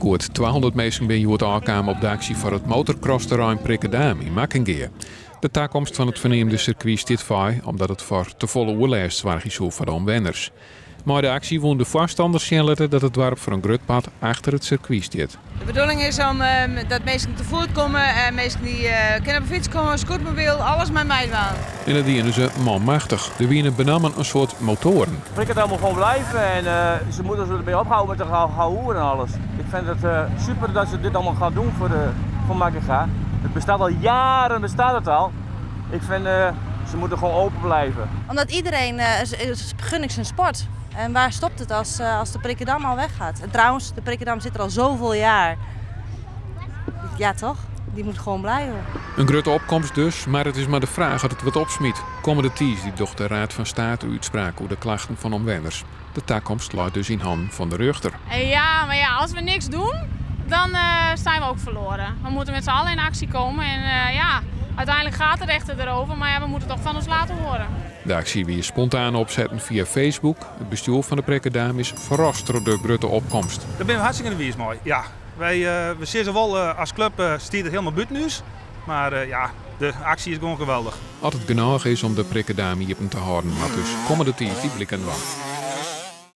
Goed 200 minsken binne hjoed ôfkaam op de aksje foar it motorcrossterrein Prikkedaam yn Makkingea. De takomst fan it ferneamde sirkwy stiet faai omdat it foar tefolle oerlêst soargje soe foar de omwenners. Mei de aksje woene de foarstanners sjen litte dat it doarp foar in grut part achter it sirkwy stiet. De bedoeling is om dat minsken te foet komme en minsken dy kinne op de fyts komme, scootmobyl, alles mei meidwaan. En dat diene se manmachtich. Der wiene benammen in soad motoaren. Prikkedam moet gewoon blijven en ze moeten ermee ophouden met de geouwehoer en alles. Ik vind het super dat ze dit allemaal gaan doen voor, de, voor Makkinga. Het bestaat al jaren, bestaat het al. Ik vind ze moeten gewoon open blijven. Omdat iedereen gun ik zijn sport. En waar stopt het als de Prikkedam al weggaat? En trouwens, de Prikkedam zit er al zoveel jaar. Ja, toch? Die moet gewoon blijven. In grutte opkomst dus, mar it is mar de fraach oft it wat opsmyt. Kommende tiisdei docht de Raad van State útspraak oer de klachten fan omwenners. De takomst leit dus yn hannen fan de rjochter. Ja, maar ja, als we niks doen, dan zijn we ook verloren. We moeten met z'n allen in actie komen en ja, uiteindelijk gaat de rechter erover, maar ja, we moeten toch van ons laten horen. De aksje wie spontaan opsetten fia Facebook. It bestjoer fan de Prikkedaam is ferrast troch de grutte opkomst. Dêr binne we hartstikke wiis mei. Ja, wy we sizze wol as klup stiet it hielendal bûten ús, mar ja, de aksje is gewoan geweldich. Oft it genôch is om de Prikkedaam iepen te hâlden, moat dus kommende tiisdei bliken dwaan.